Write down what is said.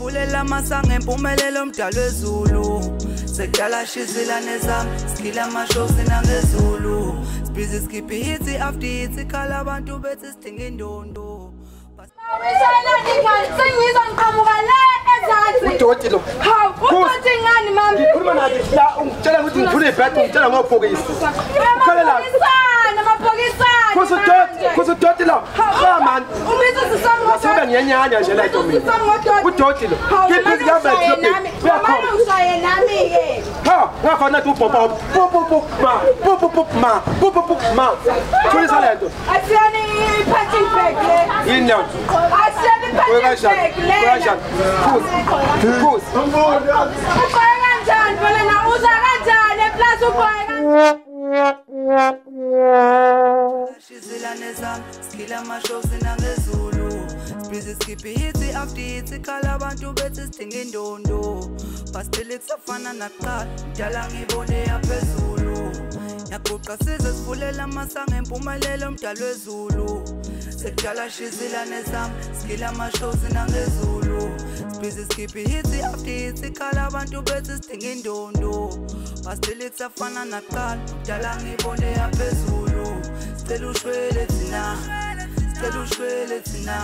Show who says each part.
Speaker 1: sivulela amasango empumelelo umdalo wezulu. Sekudala shizilane zami, sikhila amashow sinangezulu. Sibhizi sikhiphe hit after hit, ikhala abantu bethi sidinga indondo.
Speaker 2: Sengizwa ngiqhamuka le ezansi.
Speaker 3: Udoti lo.
Speaker 2: Hawu, udoti ngani mama?
Speaker 3: Ngikhuluma nathi la ungitshela ukuthi ngifuna ibhedi ungitshela ngobhokisi. Ukhalela.
Speaker 2: Amabhokisana.
Speaker 3: Kusudoti, kusudoti lo. Ha man.
Speaker 2: Umithi sisami
Speaker 3: Ngasuke ngiyenyanya nje la into mina. Udoti lo. Ngibhizi ngihamba edolobheni.
Speaker 2: Mama ungishaye nami ke.
Speaker 3: Ha, ngafana nathi ubhobho. Pu pu pu ma. Pu pu pu ma. Pu pu pu ma. Thulisa lento.
Speaker 2: Asiyani i-punching bag le.
Speaker 3: Yini leyo?
Speaker 2: Asiyani i-punching bag le.
Speaker 3: Kanjani? Phuza. Phuza.
Speaker 2: Ugqoke kanjani phela na uza kanjani eplasi ugqoke kanjani?
Speaker 1: Shizilane zami, sikhila amashow sinangezulu. Sibhizi sikhiphe hit after hit, ikhala abantu bethi sidinga indondo. But still kusafana nakuqala, mdala ngibone yaphezulu. Yaguqa size sivulela amasango empumelelo umdalo wezulu. Sekudala shizilane zami, sikhila amashow sinangezulu. Sibhizi sikhiphe hit after hit, ikhala abantu bethi sidinga indondo. But still kusafana nakuqala, mdala ngibone yaphezulu. Sicela ushwele thina, sicela ushwele thina,